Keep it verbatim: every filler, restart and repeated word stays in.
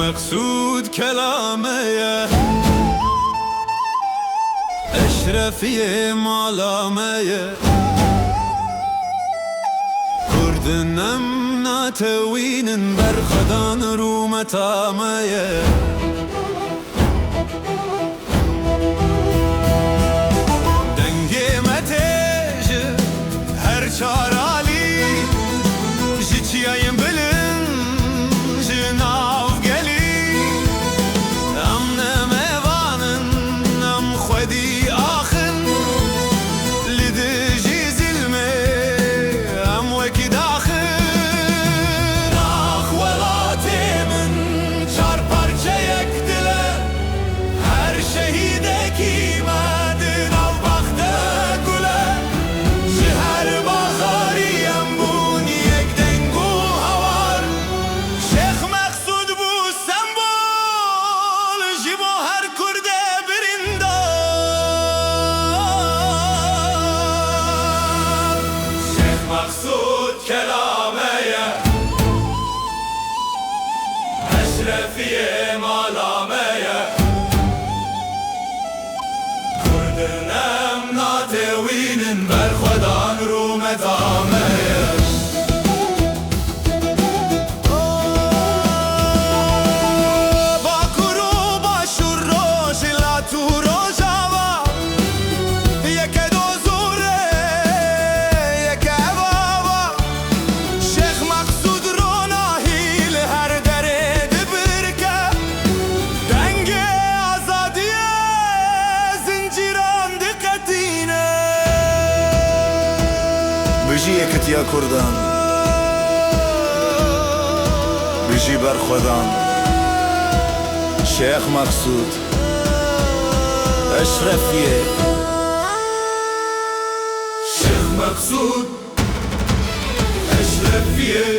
Meqsûd kela me ye, Eşrefiyê mala me ye. Kurdin em natewînin, berxwedan rûmeta me ye. Dengê me tê ji her çar alî, ji çiyayên bilind, ji nav gelî. Em ne mêvan in, em xwedî ax in, li dijî zilmê em wekî dax in. Ax welatê min, çar parçeyek dil e. Her şehîdekî me di nav bax de gul e. Ji her bazarî em bûn yek deng û hawar. Şêx Meqsûd bû sembol ji bo her Kurdê birîndar. Şêx Meqsûd kela me ye. Eşrefiyê mala me ye. Kurdin em natewînin, berxwedan rûmeta me ye. Bakur û Başûr, Rojhilat û Rojava, yeke doz û rê, yeke evava. Şêx Meqsûd ronahî li her derê dibirke, dengê azadiyê zincîran diqetîne. Bijî yekitiya Kurdan, bijî berxwedan, Şêx Meqsûd, Eşrefiyê. Şêx Meqsûd, Eşrefiyê.